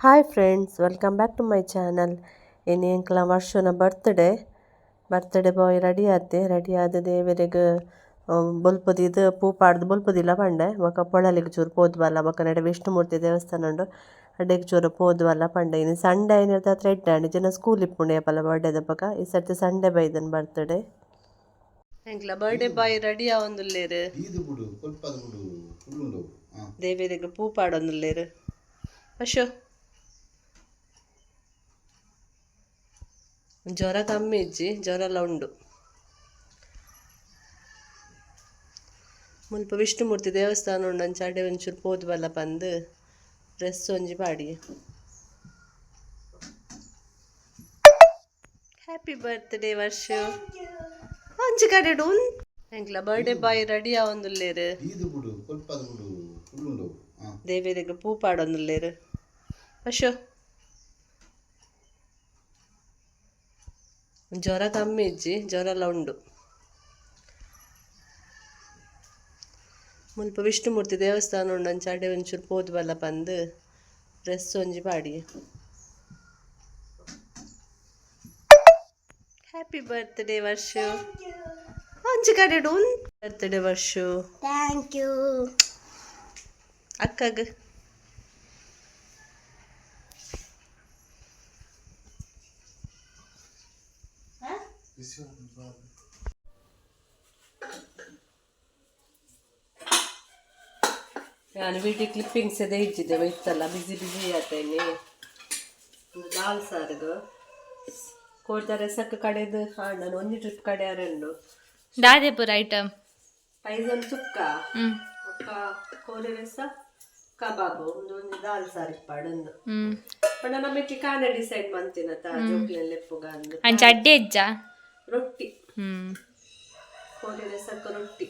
Hi friends, welcome back to my channel. ಇನಿ ಎಂಕ್ಲ ವರ್ಷನ birthday. Birthday boy ready ಆತೆ. Ready ಆದ್ ದೇವೆರೆಗ್ ಬೊಲ್ಪುದೀದ್ ಪೂ ಪಾಡ್ದ್ ಬೊಲ್ಪುದೀಲ ಪಂಡೆ. ಬೊಕ ಪೊಳಲಿಗ್ ಚೂರು ಪೋದು ಬಲ್ಲ ಬೊಕ ನೆಡೆ ವಿಷ್ಣುಮೂರ್ತಿ ದೇವಸ್ಥಾನ ಉಂಡು ಅಡೆಗ್ ಚೂರು ಪೋದು ಬಲ್ಲ ಪಂಡೆ. ಇನಿ ಸಂಡೆ ಆಯಿನೆಡ್ದಾತ್ರ ಎಡ್ಡೆ ಆಂಡ್ ಇಜ್ಜಿಂಡ ಸ್ಕೂಲ್ ಇಪ್ಪುಂಡು ಏಪಲ ಬರ್ಡೇ ದಪಗ. ಈ ಸರ್ತಿ ಸಂಡೆ ಬೈದೆನ್ ಬರ್ತ್ಡೇ. ಎಂಕ್ಲ ಬರ್ಡೇ ಬಾಯ್ ರೆಡಿ ಆವೊಂದುಲ್ಲೆರ್. ದೀದ್ ಬುಡು ಕೊಲ್ಪದ ಬುಡು ಫುಲ್ ಹಾಂ. ದೇವೆರೆಗ್ ಪೂ ಪಾಡೊಂದುಲ್ಲೆರ್. ಅಶೋ ಜ್ವರ ಕಮ್ಮಿ ಇಜ್ಜಿ, ಜ್ವರಲ ಉಂಡು. ಮುಲ್ಪ ವಿಷ್ಣುಮೂರ್ತಿ ದೇವಸ್ಥಾನ ಉಂಡು, ಅಂಚ ಅಡೆ ಒಂಚೂರು ಪೋದು ಬಲ್ಲ ಪಂದ್ ಡ್ರೆಸ್ ಒಂಜಿ ಪಾಡಿ. Happy birthday Varshu. ಒಂಜಿ ಕಡೆ ಎಂಕ್ಲ ಬರ್ಡೇ ಬಾಯ್ ರೆಡಿ ಆವೊಂದುಲ್ಲೆರ್. ದೀದ್ ಬುಡು ಕೊಲ್ಪದ ಬುಡು ಫುಲ್ ಉಂಡು ಹಾಂ. ದೇವೆರೆಗ್ ಪೂ ಪಾಡೊಂದುಲ್ಲೆರ್. ಅಶೋ ಜ್ವರ ಕಮ್ಮಿ ಇಜ್ಜಿ, ಜ್ವರಲ ಉಂಡು. ಮುಲ್ಪ ವಿಷ್ಣುಮೂರ್ತಿ ದೇವಸ್ಥಾನ ಉಂಡು, ಅಂಚ ಅಡೆ ಒಂಚೂರು ಪೋದು ಬಲ್ಲ ಪಂದ್ ಡ್ರೆಸ್ ಒಂಜಿ ಪಾಡಿ. Happy birthday Varshu. ಒಂಜಿ ಕಡೆ ಬರ್ತ್ಡೇ ವರ್ಷು. Thank you. ಅಕ್ಕಗ್. ನಾನು ವಿಡಿಯೋ ಕ್ಲಿಪ್ಪಿಂಗ್ಸ್ ಎದೆ ಇಜ್ಜಿದೆ ಇತ್ತಲ್ಲ, ಬಿಸಿ ಬಿಸಿ ಆತೇನೆ. ಒಂದು ದಾಲ್ ಸಾರ್ಗು ಕೋರ್ದ ರಸಕ್ಕೆ ಕಡೆದು. ಹಾಂ, ನಾನು ಒಂಜಿ ಟ್ರಿಪ್ ಕಡೆ ಉಂಡು. ದಾದೆಪುರ ಐಟಮ್? ಟೈಸನ್ ಸುಕ್ಕ. ಹ್ಮ್. ಬೊಕ್ಕ ಕೋರಿ ರಸ, ಕಬಾಬ್, ಒಂದು ಒಂಜಿ ದಾಲ್ ಸಾರು ಇಪ್ಪಾಡೊಂದು. ಹ್ಮ್. ಪಂಡ ನಮಗೆ ಕಾನೆ ಡಿಸೈಡ್ ಮಂತಿನತ ಜೋಕ್ಲೆನ್ ಲೆಪ್ಪುಗ ಅಂದ್. ಅಂಚ ಅಡ್ಡೆ ಇಜ್ಜಾ? ರೊಟ್ಟಿ. ಹ್ಮ್. ಕೋರಿ ರಸಕ್ಕೆ ರೊಟ್ಟಿ.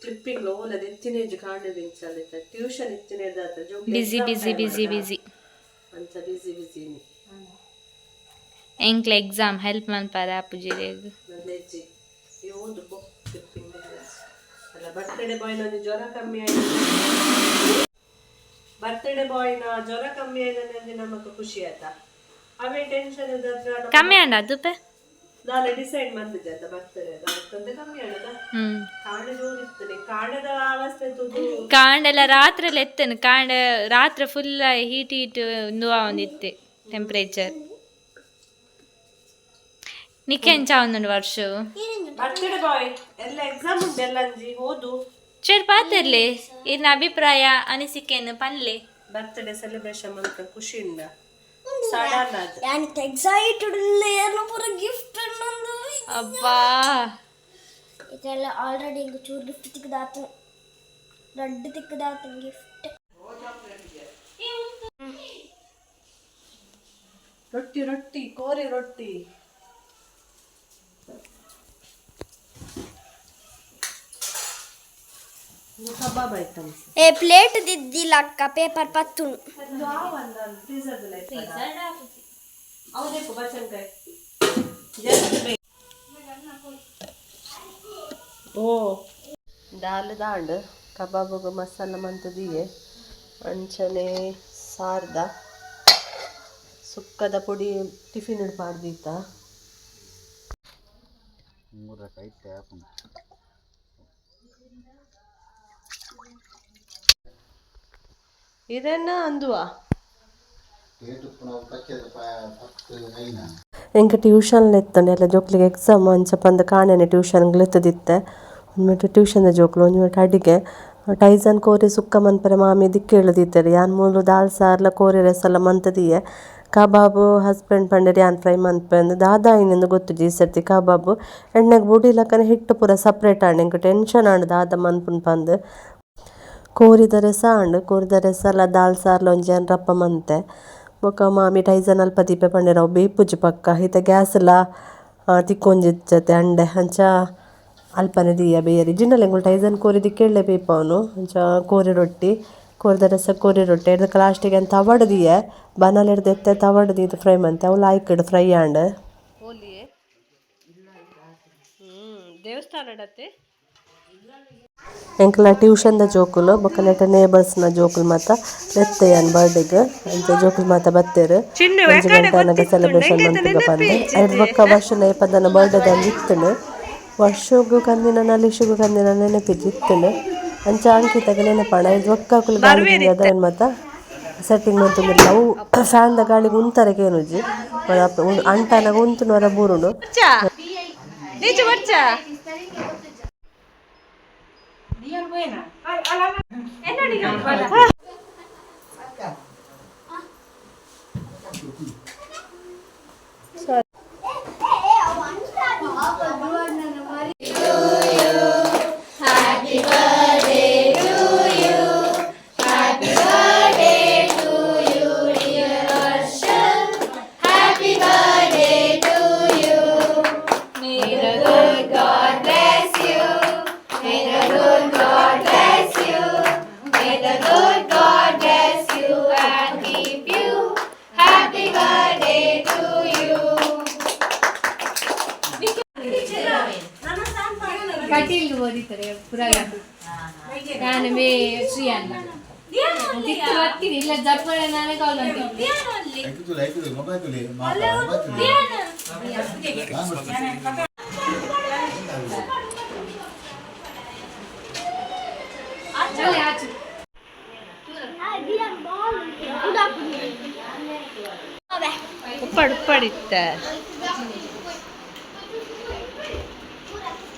ಕ್ಲಿಪ್ಪಿಂಗ್ ಓಲದ ಎತ್ತಿನೇಜು ಕಾಣದ ಇಂಚಾಲಿತ್ತ ಟ್ಯೂಷನ್ ಇತ್ತಿನೇದಾತ. ಬಿಸಿ ಬಿಸಿ ಬಿಸಿ ಬಿಸಿ. ಅಂಚ ಬಿಸಿ ಬಿಸಿ. ಎಂಕ್ಲ ಎಕ್ಸಾಮ್ ಹೆಲ್ಪ್ ಮನ್ಪಾರ ಅಪ್ಪುಜಿರೆಗ್. ನನ್ನ ಈ ಓದು ಕ್ಲಿಪ್ಪಿಂಗ್ ಅಲ್ಲ. ಬರ್ತ್ಡೇ ಬಾಯ್ನ ಒಂದು ಜ್ವರ ಕಮ್ಮಿ ಆಯ್ತು. ಬರ್ತ್ಡೇ ಬಾಯ್ನ ಜ್ವರ ಕಮ್ಮಿ ಆಯ್ತು, ನಮಕ್ ಖುಷಿ ಆಯ್ತಾ. ಅವೇ ಟೆನ್ಷನ್. ಕಮ್ಮಿ ಅಂಡ ಅದುಪೆ. ನಾಳೆ ಡಿಸೈಡ್ ಮಂತಿದ್ದೆ ಅಂತ ಬರ್ತಡೆ ಅದಕ್ಕಂತ ಕಮ್ಮಿ ಆಡದ. ಹ್ಮ್. ಕಾಣೆ ಜೋರು ಇರ್ತದೆ, ಕಾಣದ ಅವಸ್ಥೆ ತುದು. ಕಾಂಡೆಲ್ಲ ರಾತ್ರಿ ಎತ್ತನು ಕಾಂಡ ರಾತ್ರಿ full heat heat ಉಂದು ಒಂದಿತ್ತೆ ಟೆಂಪ್ರೇಚರ್. ನಿಕ್ಕೆ ಎಂಚ ಒಂದುಂಡು ವರ್ಷ? ಬರ್ತ್ಡೇ ಬಾಯ್ ಎಲ್ಲ ಎಕ್ಸಾಮ್ ಉಂಟು, ಎಲ್ಲ ಅಂಜಿ ಓದು. ಚೇರ್ ಪಾತಿರ್ಲಿ, ಇನ್ನ ಅಭಿಪ್ರಾಯ ಅನಿಸಿಕೆಯನ್ನು ಪನ್ಲೆ. ಬರ್ತ್ಡೇ ಸೆಲೆಬ್ರೇಷನ್ ಮಂತ ಖುಷಿ ಉಂಡ ಸಡನ್ ಅದು. ಯಾನಿಕ್ ಎಕ್ಸೈಟೆಡ್ ಏರ್ನ ಪೂರ ಗಿಫ್ಟ್ ಅನ್ನೊಂದು. ಅಬ್ಬಾ. ಇದೆಲ್ಲ ಆಲ್ರೆಡಿ ಹಿಂಗೆ ಚೂರು ಗಿಫ್ಟ್ ತಿಕ್ಕದಾತು, ದೊಡ್ಡ ತಿಕ್ಕದಾತು ಗಿಫ್ಟ್. ರೊಟ್ಟಿ ರೊಟ್ಟಿ ಕೋರಿ ರೊಟ್ಟಿ. ಇದು ಕಬಾಬ್ ಐಟಮ್ಸ್. ಏ, ಪ್ಲೇಟ್ ದಿದ್ದಿಲ್ಲ ಅಕ್ಕ, ಪೇಪರ್ ಪತ್ತುನು. ಹೌದೇಕು ಬಚನ್ಕಾಯಿ ಜಸ್ಟ್ ಬೇ. ಓ ದಾಲ್ ದಾಂಡ್ ಕಬಾಬುಗು ಮಸಾಲ ಮಂತದಿಯೆ. ಅಂಚನೆ ಸಾರ್ದ ಸುಕ್ಕದ ಪೊಡಿ ಟಿಫಿನ್ ಪಾಡ್ದೀತ. ಮೂರ ಕೈ ಟ್ಯಾಪ್. ಇದನ್ನ ಅಂದುವಾ. ಪ್ಲೇಟ್ ಉಪ್ಪುನ ಪಚ್ಚದ 10 ಐನ. ಎಂಕ ಟ್ಯೂಷನ್ ಎತ್ತಂಡೆ ಎಲ್ಲ ಜೋಕ್ಲಿಗೆ ಎಕ್ಸಾಮ್. ಅಂಚ ಪಂದ್ ಕಾಣೆನೆ ಟ್ಯೂಷನ್ ಲೆತ್ತದಿತ್ತೆ. ಒಂಜಿ ಮಟ್ಟ ಟ್ಯೂಷನ್ ಜೋಕ್ಲು, ಒಂಜಿ ಮಟ್ಟ ಅಡಿಗೆ. ಟೈಸನ್ ಕೋರಿ ಸುಕ್ಕ ಮನ್ಪರೆ ಮಾಮಿ ದಿಕ್ಕೇಳುದಿತ್ತೆರ್. ಯಾನ್ ಮೂಲು ದಾಲ್ ಸಾರ್ಲ ಕೋರಿ ರಸಲ ಮಂತದಿಯೆ. ಕಬಾಬ್ ಹಸ್ಬೆಂಡ್ ಪಂಡೆರ್ ಯಾನ್ ಫ್ರೈ ಮನ್ಪೆ ಅಂದ್. ದಾದ ಆಯಿನೆಂದ್ ಗೊತ್ತುಜಿ, ಈ ಸರ್ತಿ ಕಬಾಬ್ ಎಣ್ಣೆಗ್ ಬುಡಿಲಕ್ಕನೆ ಹಿಟ್ಟು ಪೂರ ಸಪ್ರೇಟ್ ಆಂಡ್. ಎಂಕ್ ಟೆನ್ಷನ್ ಆಂಡ್ ದಾದ ಮನ್ಪುನ್ ಪಂದ್. ಕೋರಿದ ರಸ ಆಂಡ್. ಕೋರಿದ ರಸಲ ದಾಲ್ ಸಾರ್ಲ ಒಂಜಿ ಯಾನ್ ರಪ್ಪ ಮಂತೆ. ಬೊಕ ಮಾಮಿ ಟೈಸನ್ ಅಲ್ಪ ದೀಪೆ ಪಂಡೆರ್. ಅವು ಬೇಪುಜಿ ಪಕ್ಕ, ಇತ್ತೆ ಗ್ಯಾಸ್ ಲ ತಿಕ್ಕೊಂಜಿಜ್ಜತೆ ಅಂಡೆ. ಅಂಚ ಅಲ್ಪನೆ ದೀಯ ಬೇಯರೆ. ಇಜ್ಜಿಂಡಲ ಎಂಕುಲು ಟೈಸನ್ ಕೋರಿ ದಿಕ್ಕೆಳ್ಳೆ ಬೇಪಾವನು. ಅಂಚ ಕೋರಿ ರೊಟ್ಟಿ, ಕೋರಿದ ರಸ, ಕೋರಿ ರೊಟ್ಟಿ ಎಡ್ದಕ್ಕೆ ಲಾಸ್ಟಿಗೆ ಅಂತ ತವಡ್ ದೀಯೆ. ಬನಲೆಡ್ದ್ ಎತ್ತೆ ತವಡ್ ದೀದ್ ಫ್ರೈ ಮಂತೆ. ಅವು ಲಾಯ್ಕ್ಡ್ ಫ್ರೈ ಆಂಡ್. ದೇವಸ್ಥಾನ. ಎಂಕಲ್ನ ಟ್ಯೂಷನ್ದ ಜೋಕುಲು ಬೊಕ್ಕ ನೆಟ ನೇಬರ್ಸ್ನ ಜೋಕುಲು ಮಾತ ಲೆತ್ತೆಯನ್ ಬರ್ಡೇಗ್ ಅಂಚ ಜೋಕುಲು ಮಾತ ಬತ್ತೆರ್. ಒಂಜಿ ಗಂಟೆ ಆನಗ ಸೆಲೆಬ್ರೇಷನ್ ಮನ್ಪುಗ ಪಂದ್. ಐರ್ದ್ ಬೊಕ್ಕ ವರ್ಷಲ ಏಪದನ ಬರ್ಡೇ ದಂಚ ಇತ್ತುಂಡು. ವರ್ಷೊಗು ಕಂದಿನ ನಲಿಶುಗು ಕಂದಿನ ನೆನಪಿಜ್ಜಿ ಇತ್ತುಂಡು. ಅಂಚ ಅಂಕಿತಗ್ ನೆನಪಾಂಡ್. ಐರ್ದ್ ಬೊಕ್ಕ ಅಕುಲು ಗಾಳಿ ದಿಂಜಾದ್ ಐನ್ ಮಾತ ಸೆಟ್ಟಿಂಗ್ ಮಂತೊಂದುಲ್ಲೆರ್. ಅವು ಫ್ಯಾನ್ ದ ಗಾಳಿಗ್ ಉಂತರೆ ಕೇನುಜಿ. ಅಂಟಾನಗ ಉಂತುನವರ ಬೂರುಂಡು. ಕಟೀಲ್ ಓದಿತಾರೆ ಪುರಾಗ. ನಾನು ಮೇ ಶ್ರೀ ಅಲ್ಲ ದಿಕ್ಕು ಬರ್ತೀನಿ ಇಲ್ಲ ಜಪ್ಪಳ ನಾನೇ ಕಾಲ್ ಮಾಡ್ತೀನಿ. ಐಕುತುಲೆ ಐಕುಲೆ ಮೊಬೈಲ್ ತುಲೆ ಮಾತಾ ಮೊಬೈಲ್ ತುಲೆ. ಚಲೆ ಆಚು. ಉಪ್ಪಾಡು ಉಪ್ಪಾಡಿತ್ತ.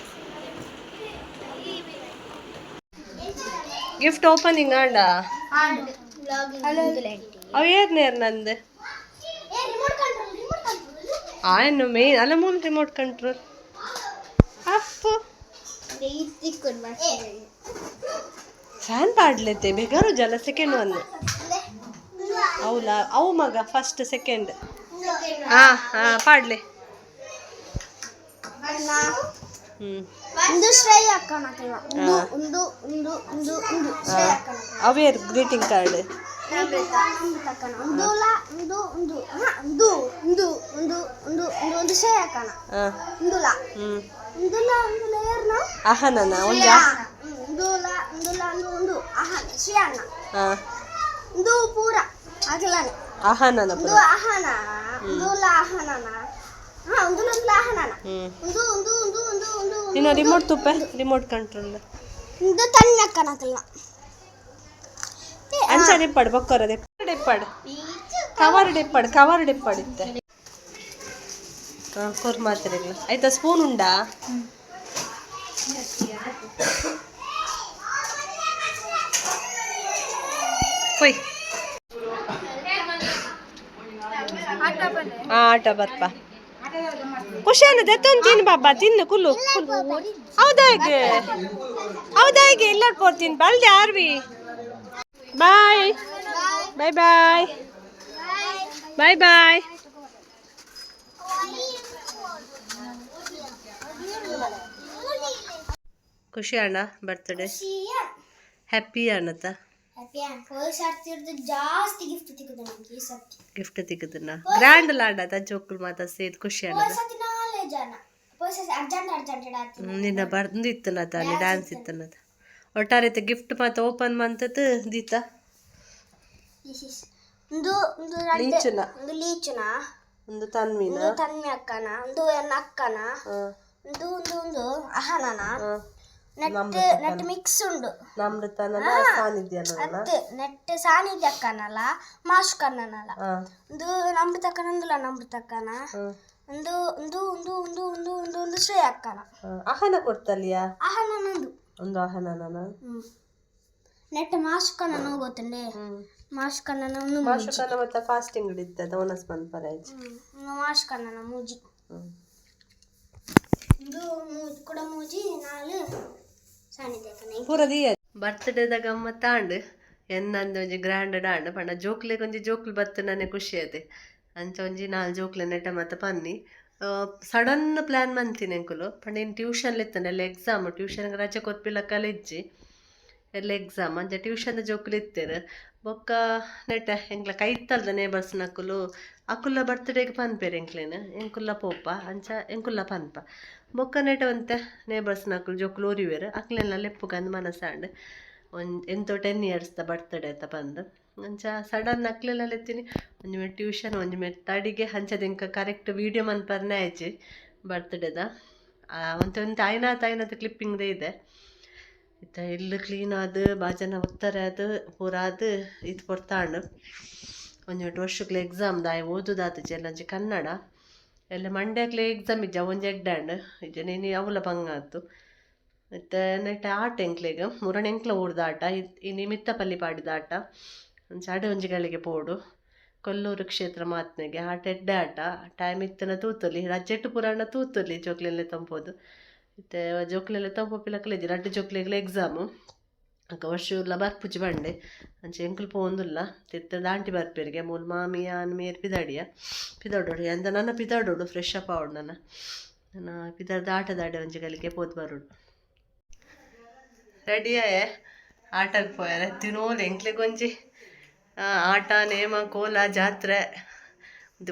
ಗಿಫ್ಟ್ ಓಪನಿಂಗ್ ಆಂಡ ಅವು ಏರ್ ನೇರ್ ನಂದು ಆಯನು ಮೇನ್ ಅಲ್ಲ ಮೂಲ ರಿಮೋಟ್ ಕಂಟ್ರೋಲ್ ಅಪ್ಪು ಫ್ಯಾನ್ ಪಾಡ್ಲತ್ತೆ ಬೇಗಾರು ಜಲ. ಸೆಕೆಂಡ್ ಒನ್ ಅವಲ ಅವು ಮಗ ಫಸ್ಟ್ ಸೆಕೆಂಡ್. ಹಾ ಹಾ ಪಾಡ್ಲೆ. ಹ್ಮ್. ಒಂದು ಶ್ರೇಯ ಅಕ್ಕನ ಒಂದು ಒಂದು ಒಂದು ಒಂದು ಒಂದು ಶ್ರೇಯ ಅಕ್ಕನ. Aware greeting card? ಅಕ್ಕನ ಒಂದು ಲಾ ಒಂದು ಒಂದು ಹಾ, ಒಂದು ಒಂದು ಒಂದು ಒಂದು ಒಂದು ಒಂದು ಶ್ರೇಯ ಅಕ್ಕನ. ಹಾ. ಒಂದು ಲಾ. ಒಂದು ಲಾ ಒಂದು ಲೇಯರ್ನ. ಅಹನನ ಒಂದು. ಒಂದು ಲಾ ಒಂದು ಲಾ ಒಂದು ಒಂದು ಅಹ ಶ್ರೇಯ ಅಣ್ಣ. ಹಾ. ಒಂದು ಪೂರ ಅಗಲನೆ. ಅಹನನ. ಒಂದು ಅಹನ ಒಂದು ಲಾ ಅಹನನ ಹಾ ಒಂದು ಒಂದು ಲಾ ಅಹನನ. ಒಂದು ಒಂದು ಒಂದು ಒಂದು ಒಂದು ಒಂದು. ಇನ್ನು ರಿಮೋಟ್ ತುಪ್ಪ ರಿಮೋಟ್ ಕಂಟ್ರೋಲ್. ಒಂದು ತನ್ನ ಅಕ್ಕನ ಅಕ್ಕನ. ಅಂಚ ಡಿಪ್ಪಾಡು ಬೊಕ್ಕರ ಡಿಪ್ಪಾಡು ಕವರ್ ಡಿಪ್ಪಾಡು ಕವರ್ ಡಿಪ್ಪಾಡು ಇತ್ತೆ. ಹಾಂ ಕೊರ್ ಮಾತ್ರೆಲ್ಲ ಆಯ್ತಾ? ಸ್ಪೂನ್ ಉಂಡಾ? ಕೊಯ್. ಹಾಂ ಆಟ ಬರ್ಪ ಖುಷಿ ಅನ್ನದೆ ತಿನ್ನು ಬಾಬಾ ತಿನ್ನು ಕುಲ್ಲು ಕುಲ್ಲು. ಹೌದಾ ಹೇಗೆ? ಹೌದಾ ಹೇಗೆ? ಇಲ್ಲ ಕೊಡ್ತೀನಿ ಬಲ್ದೆ ಆರ್ವಿ. Bye bye bye bye bye. ಖುಷಿ ಅಣ್ಣ ಬರ್ತ್ಡೇ ಹ್ಯಾಪಿ ಅಣ್ಣತ. ಹೋದ ಸರ್ತಿ ಜಾಸ್ತಿ ಗಿಫ್ಟ್ ಸಿಕ್ಕುದು ನಮ್ಗೆ ಈ ಸರ್ತಿ. ಗಿಫ್ಟ್ ತಿಕ್ಕದನ್ನ ಗ್ರ್ಯಾಂಡ್ ಲಾಂಡದ ಜೋಕುಲ್ ಮಾತ ಸೇದ್ ಖುಷಿ ಹೋದ ಅಣ್ಣದ. ಸರ್ತಿ ನಾಲ್ಕು ಜನ ಹೋದ ಸರ್ತಿ ಅರ್ಜೆಂಟ್ ಅರ್ಜೆಂಟ್ ಆಡ್ತೀನಿ. ನಿನ್ನ ಬಂದಿತ್ತು ತಾನೆ ಡ್ಯಾನ್ಸ್ ಇತ್ತು. ಒಟ್ಟಾರೆ ಗಿಫ್ಟ್ ಮಾತ ಓಪನ್ ಮಂತದ್ದು ದೀತ. ಒಂದು ಒಂದು ಎರಡು. ಲೀಚುನ. ಒಂದು ಲೀಚುನ. ಒಂದು ತನ್ವಿನ. ಒಂದು ತನ್ವಿ ಅಕ್ಕನ ಒಂದು ಎನ್ನ ಅಕ್ಕನ ಒಂದು ಒಂದು ಒಂದು ಅಹನನ. ನೆಟ್ ನೆಟ್ ಮಿಕ್ಸ್ ಉಂಡು. ನಮೃತನ ಸಾನ್ನಿಧ್ಯ. ಅತ್ತು ನೆಟ್ ಸಾನ್ನಿಧ್ಯ ಅಕ್ಕನಲ್ಲ ಮಾಶ್ ಕಣ್ಣನಲ್ಲ. ಒಂದು ನಮೃತ ಅಕ್ಕನ ಒಂದುಲ ನಮೃತ ಅಕ್ಕನ ಒಂದು ಒಂದು ಒಂದು ಒಂದು ಒಂದು ಒಂದು ಒಂದು ಶ್ರೇಯ ಅಕ್ಕನ. ಅಹನ ಕೊಡ್ತಲ್ಲಿಯಾ? ಅಹನನೊಂದು. ಒಂದು ಅಹನನ. ನೆಟ್ ಮಾಶ್ ಕಣ್ಣನ ಗೊತ್ತುಂಡೆ ಮಾಶ್ ಕಣ್ಣನ ಒಂದು. ಮಾಶುಕನ ಮತ್ತೆ ಫಾಸ್ಟಿಂಗ್ ಇರ್ತದೆ ಓನಸ್ ಮನ್ಪರಾಜ್. ಮಾಶ್ ಕಣ್ಣನ ಮೂಜಿ ಒಂದು ಕೂಡ ಮೂಜಿ ನಾಲ್ ಸಾನ್ನಿಧ್ಯ ಅಕ್ಕನ. ಪೂರ ದೀಯ ಬರ್ತ್ಡೇದ ಗಮ್ಮತ್ತ ಆಂಡ್ ಎನ್ನಂದು ಒಂಜಿ ಗ್ರ್ಯಾಂಡ್ ಆಂಡ್ ಪಂಡ ಜೋಕ್ಲೆಗ್ ಒಂಜಿ ಜೋಕ್ಲು ಬತ್ತು ನನೆ ಖುಷಿ ಅತೆ. ಅಂಚ ಒಂಜಿ ನಾಲ್ ಜೋಕ್ಲೆ ನೆಟ ಮತ್ತ ಪನ್ನಿ ಸಡನ್ ಪ್ಲ್ಯಾನ್ ಮಂತಿನಿ ಎಂಕುಲು. ಪಂಡ ಇನ್ ಟ್ಯೂಷನ್ ಇತ್ತಂಡ ಎಲ್ಲ ಎಕ್ಸಾಮ್ ಟ್ಯೂಷನ್ಗೆ ರಜೆ ಕೊರ್ಪಿಲ್ಲ ಕಲೆಜ್ಜಿ. ಎಲ್ಲ ಎಕ್ಸಾಮ್ ಅಂಚ ಟ್ಯೂಷನ್ ಜೋಕುಲು ಇತ್ತೆರ್ ಬೊಕ್ಕ ನೆಟ ಎಂಕ್ಲ ಕೈತಲ್ದ ನೇಬರ್ಸ್ ನಕುಲು ಅಕುಲ್ಲ ಬರ್ತ್ಡೇಗ್ ಪನ್ಪೆರ್ ಎಂಕ್ಲೆನ್ ಎಂಕುಲ್ಲ ಪೋಪ ಅಂಚ ಎಂಕುಲ್ಲ ಪನ್ಪ ಬೊಕ್ಕ ನೆಟ ಒಂತೆ ನೇಬರ್ಸ್ ನಕುಲು ಜೋಕುಲು ಒರಿವೆರ್ ಅಕ್ಲೆನ ಲೆಪ್ಪುಗಂದ್ ಮನಸಾಂಡ್ ಒಂಜ್ ಎಂತೋ 10 ಇಯರ್ಸ್ದ ಬರ್ತ್ಡೇ ಅತ್ತ ಪಂದ್ ಅಂಚ ಸಡನ್ ಅಕ್ಲೆನ ಲೆತ್ತಿನಿ ಒಂಜಿ ಮೇಟ್ ಟ್ಯೂಷನ್ ಒಂಜಿ ಮೇಟ್ ಅಡಿಗೆ ಅಂಚದ ಎಂಕ ಕರೆಕ್ಟ್ ವೀಡಿಯೋ ಮನ್ಪರ್ನೆ ಆಯ್ಚಿ ಬರ್ತ್ಡೇದ ಒಂತೆ ಒಂತೆ ಆಯ್ನಾತ್ ಆಯ್ನಾತ್ ಕ್ಲಿಪ್ಪಿಂಗ್ದೇ ಇದೆ. ಇತ್ತ ಇಲ್ಲು ಕ್ಲೀನ್ ಆದ್ ಬಾಜನ ಒತ್ತರೆ ಆದ್ ಪೂರ ಆದ್ ಇತ್ ಪೊರ್ತಾಂಡ್ ಒಂಜಿ ಒಟ್ಟು ವರ್ಷಕ್ಲೆ ಎಕ್ಸಾಮ್ ದಾಯ ಓದುದಾತುಜಿ ಎಲ್ಲ ಒಂಜಿ ಕನ್ನಡ ಎಲ್ಲ ಮಂಡ್ಯಕ್ಲೆ ಎಕ್ಸಾಮ್ ಇಜ್ಜ ಒಂಜಿ ಎಡ್ಡೆ ಆಂಡ್ ಇಜ್ಜ ಇನಿ ಅವುಲ ಬಂಗಾತು. ಇತ್ತೆ ನೆಟ್ ಆಟ ಎಂಕ್ಲೆಗ್ ಮುರಣ್ ಎಂಕ್ಲ ಊರ್ದ ಆಟ ಇನಿ ಮಿತ್ತಪಲ್ಲಿ ಪಾಡಿದ ಆಟ ಅಂಚ ಅಡೆ ಒಂಜಿ ಗಳಿಗೆ ಪೋಡು ಕೊಲ್ಲೂರು ಕ್ಷೇತ್ರ ಮಾತ್ನೆಗೆ ಆಟ ಎಡ್ಡೆ ಆಟ ಟೈಮ್ ಇತ್ತನ ತೂತೊಲಿ ರಜೆಟ್ ಪುರಾಣ ತೂತೊಲಿ ಜೋಕ್ಲೆಲ್ಲ ತಂಪೋದು. ಇತ್ತೆ ಜೋಕ್ಲೆಲ್ಲ ತಂಪೋಪಿಲಕುಲು ರಡ್ಡ್ ಜೋಕ್ಲೆಗ್ಲ ಎಕ್ಸಾಮು ಅಕ್ಕ ವರ್ಷ ಬರ್ಪುಜಿ ಬಂಡೆ ಅಂಚ ಎಂಕುಲು ಪೋವೊಂದುಲ್ಲ ತಿರ್ತ್ ದಾಂಟಿ ಬರ್ಪೆರಿಗೆ ಮೂಲು ಮಾಮಿ ಯಾನ್ ಮೇರ್ ಪಿದಾಡಿಯ ಪಿದಾಡೋಡು ಎಂತ ನನ ಪಿದಾಡೋಡು ಫ್ರೆಶ್ ಅಪ್ ಆವೊಡು ನನ ನನ ಪಿದಾಡ್ದ್ ಆಟದಾಡೆ ಒಂಜಿ ಗಳಿಗೆ ಪೋದು ಬರೋಡು. ರೆಡಿ ಆಯೆ ಆಟಗ್ ಪೋಯೆರೆ ತಿನೋಲು ಎಂಕ್ಲೆಗ್ ಒಂಜಿ ಆಟ ನೇಮ ಕೋಲ ಜಾತ್ರೆ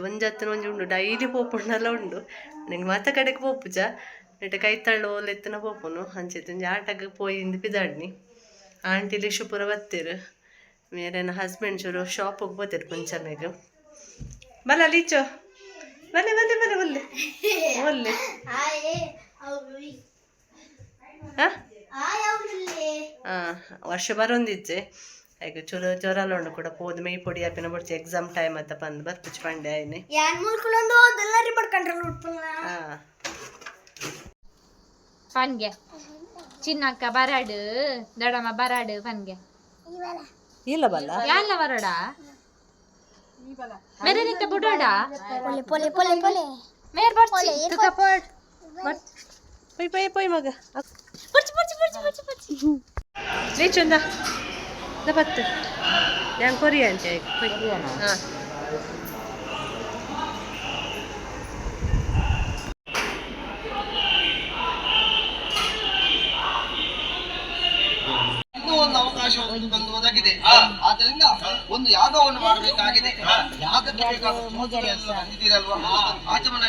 ಒಂಜತ್ತಿನ ಒಂಜಿ ಉಂಡು ಡೈಲಿ ಪೋಪುಂಡಲ ಉಂಡು ನಿಂಗೆ ಮಾತ ಕಡೆಗೆ ಪೋಪುಜ ನೆಟೆ ಕೈತಳ್ಳು ಓಲು ಎತ್ತುನ ಪೋಪುನು ಅಂಚೆ ಒಂಜಿ ಆಟಗ್ ಪೋಯಿಂದ್ ಪಿದಾಡ್ನಿ. ಆಂಟಿ ಲಿಶು ಪೂರ ಬತ್ತೆರ್ ಮೇರೆನ ಹಸ್ಬೆಂಡ್ ಚೂರು ಶಾಪಿಗೆ ಪೋತೆರ್ ಪುಂಚಮೆಗ್ ಬಲ ಲೀಚೋ ಬಲೆ ಬಲೆ ಬಲೆ ಬಲ್ಲೆ ಒಲ್ಲೆ ವರ್ಷ ಬರೊಂದಿಜ್ಜೆ ಐಕ್ ಚೂರು ಜ್ವರ ಉಂಡು ಕೂಡ ಪೋದು ಮೈ ಪೊಡಿ ಆಪಿನ ಬೊಡ್ಚಿ ಎಕ್ಸಾಮ್ ಟೈಮ್ ಅತ್ತ ಪಂದ್ ಬರ್ಪುಜಿ ಪಂಡೆ ಆಯ್ನೆ. ಪನ್ಗೆ ಚಿನ್ನಕ್ಕ ಬರಾಡು ದಡಮ ಬರಾಡು ಪನ್ಗೆ ಇಲ್ಲ ಬಲ್ಲ ಯಾಲ್ಲ ಬರಡ ಮೇರೆ ನಿತ್ತ ಬುಡೋಡ ಪೊಲೆ ಪೊಲೆ ಪೊಲೆ ಮೇರ್ ಬರ್ಚಿ ತುಕ ಪೋಡ್ ಪೊಯ್ ಪೊಯ್ ಪೊಯ್ ಮಗ ಪುರ್ಚಿ ಪುರ್ಚಿ ಪುರ್ಚಿ ಪುರ್ಚಿ ಪುರ್ಚಿ ಲೀಚುಂದ the ಪತ್ತು ഞാൻ ಕೊರಿಯ ಆಂಟಿ ಪೊಯ್ ಹಾಂ. ಇನ್ನೂ ಒಂದು ಅವಕಾಶ ಬಂದು ಒದಗಿದೆ. ಆದ್ದರಿಂದ ಒಂದು ಯಾಗವನ್ನು ಮಾಡಬೇಕಾಗಿದೆ. ಯಾಗಕ್ಕೆ ಬೇಕಾದ ಸೂಚನೆಯನ್ನು ತಂದಿದ್ದೀರಲ್ವಾ? ಆಚಮನ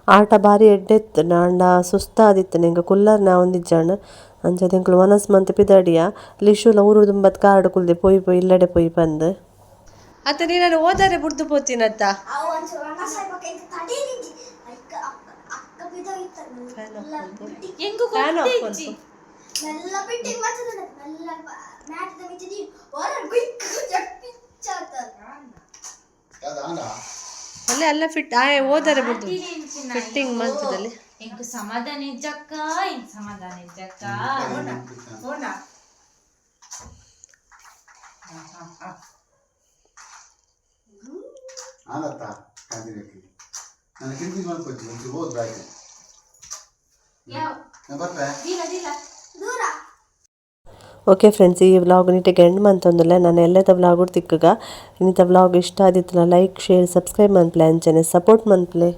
ಆಟ ಬಾರಿ ಎಡ್ಡೆ ಇತ್ತು ಆಂಡ ಸುಸ್ತಾದಿತ್ತು ಎಂಕ್ ಕುಲ್ಲರ್ನ ಆವೊಂದಿಜ್ಜಾಂಡ್ ಅಂಚಾದ್ ಎಂಕುಲು ವನಸ್ ಮಂತ್ ಪಿದಡಿಯ ಲಿಶುಲ ಊರು ದುಂಬತ್ ಕಾರ್ಡ್ ಕುಲ್ದೆ ಪೋಯಿ ಪೋಯಿ ಇಲ್ಲಡೆ ಪೋಯಿ ಪಂದ್. ಅತ್ತ ನೀನನ್ನು ಓದಾರೆ ಬುಡ್ದು ಪೋತಿನತ್ತ ಎಂಗು ಫ್ಯಾನ್ ಆಫ್ ಗೊತ್ತಿಜ್ಜಿ ಮೆಲ್ಲ ಬಿಟ್ಟಿಗೆ ಬರ್ತದೆ ಮೆಲ್ಲ ಮ್ಯಾಟ್ದ ಮಿಚ್ಚಿ ಹೊರ ಗುಯ್ಕ್ ಪಿಚ್ಚಾತದ. ಯಾವ್ದು ಆಂಡ? ಅಲ್ಲೇ ಅಲ್ಲ ಫಿಟ್ ಆಯ್ ಓದಾರೆ ಬುಡ್ದು ಫಿಟ್ಟಿಂಗ್ ಮಂತದಲ್ಲಿ. ಎಂಕು ಸಮಾಧಾನ ಇಜ್ಜಕ್ಕ ಎಂಕ್ ಸಮಾಧಾನ ಇಜ್ಜಕ್ಕ. ಆಂಡತ್ತ ಕಾಂತಿರಕ್ಕೆ ನಾನು ಕಿರಿಕಿರಿ ಮಾಡ್ಕೊಳ್ತೀನಿ ಒಂಚೂರು ಹೋದ್ರೆ ಆಯ್ತು. ನಾನು ಬರ್ತೆ. ದೂರ. ಓಕೆ ಫ್ರೆಂಡ್ಸ್, ಈ ವ್ಲಾಗ್ ನೀಟಿಗೆ ಎಂಡ್ ಮಂತೊಂದುಲ್ಲೆ. ನಾನು ಎಲ್ಲದ ವ್ಲಾಗ್ ತಿಕ್ಕುಗ. ಇನ್ನಿತ ವ್ಲಾಗ್ ಇಷ್ಟ ಆದಿತ್ತುಲ like share subscribe ಮನ್ಪ್ಲೆ ಅಂಚನೆ ಸಪೋರ್ಟ್ ಮನ್ಪ್ಲೆ.